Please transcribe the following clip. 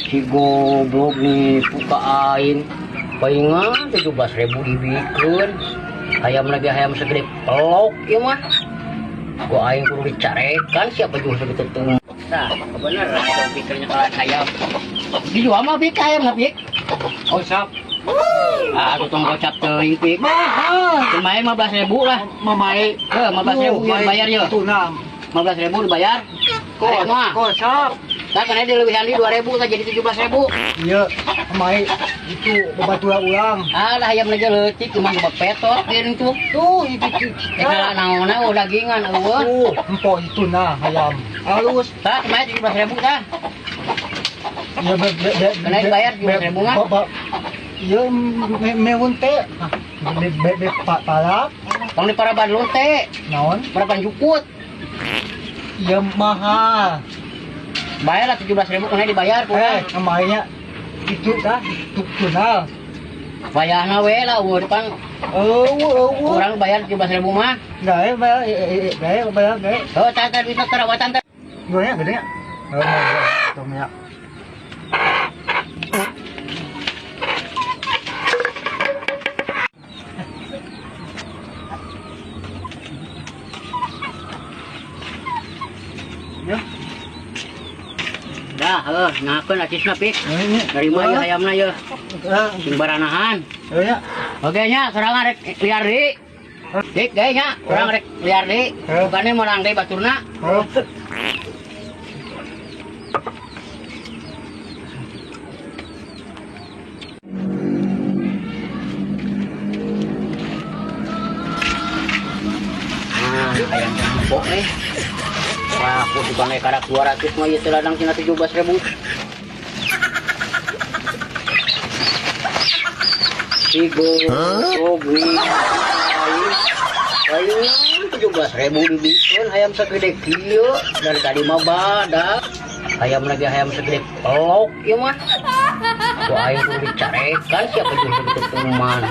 Si goblok nih puka aing. Palingan 17.000 dibikeun. Hayam lagi hayam segede pelok ieu mah. Gua aing kudu dicarekan siapa juga segitu tuh. Nah, bener dong pikirnya kalau hayam. Dijual mah pik hayam lah pik. Oh, sap. Ah, aku tong gocap teuing pik. Mahal. Lumayan 15.000 lah. Mamai. Eh, 15.000 ya dibayar ya. Tunang. 15.000 dibayar. Kok, mah. kok sap. Tah kana dilebihan di 2.000 tah jadi 17.000. Iya, mamai itu bebatuan ulang. Ah, lah hayam lagi leutik cuma gebek petot ieu tuh. Tuh, itu itu. Eh, kalau naonna oh dagingan eueuh. Tuh, empo itu nah hayam. Halus. Tah, kemarin 17.000 tah. Iya, be be be. Kena dibayar 17.000 kan? Iya, mewun teh. Be be be pak palak. Tong di paraban lu teh, Naon? paraban jukut. Iya mahal. Bayar lah 17.000 kena dibayar Eh, kurang. namanya itu dah, itu tunal. Bayarna we lah eueuh depan Oh, oh, kurang bayar 17.000 mah. Gae bayar, gae bayar gae. Oh, tah tah duitna terawatan teh. Gede gede. Oh, tuh ya. Ya, Dah, heuh, nyakeun acisna pik. ini. Nerima ieu hayamna ieu. Eh, Sing baranahan. ya. Oke nya, sorangan rek liar deui. Dik, deui nya, urang rek liar deui. Bukannya menang deui baturna. Oh. Nah, ayam empok nih. Wah, aku tukang karak 200 mah ieu teh ladang cenah 17.000. Si goblok nih. Ayam 17.000 dibikeun hayam segede kieu dari tadi mah badak. Hayam lagi hayam segede pelok ieu mah. Gua aing kudu dicarekan siapa juga segitu teman.